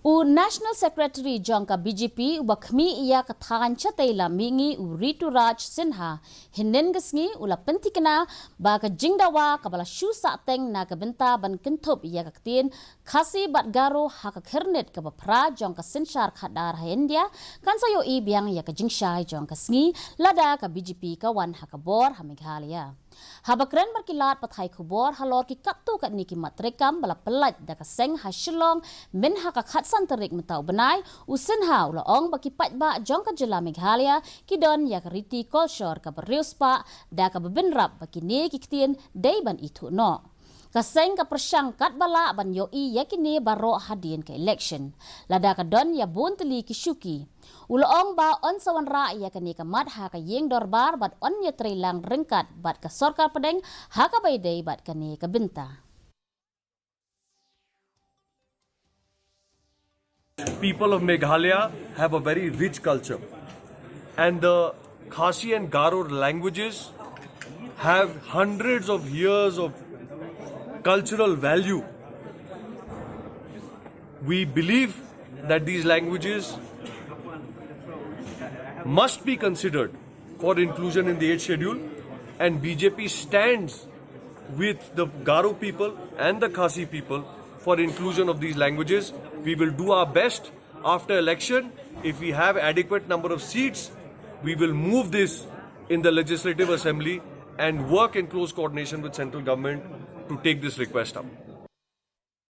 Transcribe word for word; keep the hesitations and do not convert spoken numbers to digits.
U National Secretary jong ka B J P uba khmih ïa ka thaiñ shatei lam mihngi u Rituraj Sinha hynnin ka sngi u la pynthikna ba ka jingdawa kaba la shu sahteng na ka bynta ban kynthup ïa ka ktien Khasi bad Garo ha ka khyrnit kaba phra jong ka synshar khadar ha India kan sa ïohi biang ïa ka jingshai jong ka sngi lada ka B J P ka wan ha ka bor ha Meghalaya. Haba kren bad ki lad pathai khubor halor ki katto katne ki mat treikam ba la pyllait da ka seng ha Shillong mynha ka khatsan tarik mynta u bnai, u Sinha u la ong ba ki paidbah jong ka jylla Meghalaya ki don ïa ka riti kolshor kaba riewspah da kaba bynrap ba kine ki ktien dei ban ithuh noh. Ka seng ka pyrshang katba lah ban ïohi ïa kine baroh hadien ka election. Lada ka don ïa bun tylli ki shuki. U la ong ba yn sa wanrah ïa kane ka mat ha ka ïing dorbar bad yn ïatreilang ryngkat bad ka sorkar pdeng ha kaba ïadei bad kane ka bynta. People of Meghalaya have a very rich culture, and the Khasi and Garo languages have hundreds of years of cultural value. We believe that these languages must be considered for inclusion in the eighth schedule, and B J P stands with the Garo people and the Khasi people for inclusion of these languages. We will do our best after election. If we have adequate number of seats, we will move this in the Legislative Assembly and work in close coordination with central government to take this request up.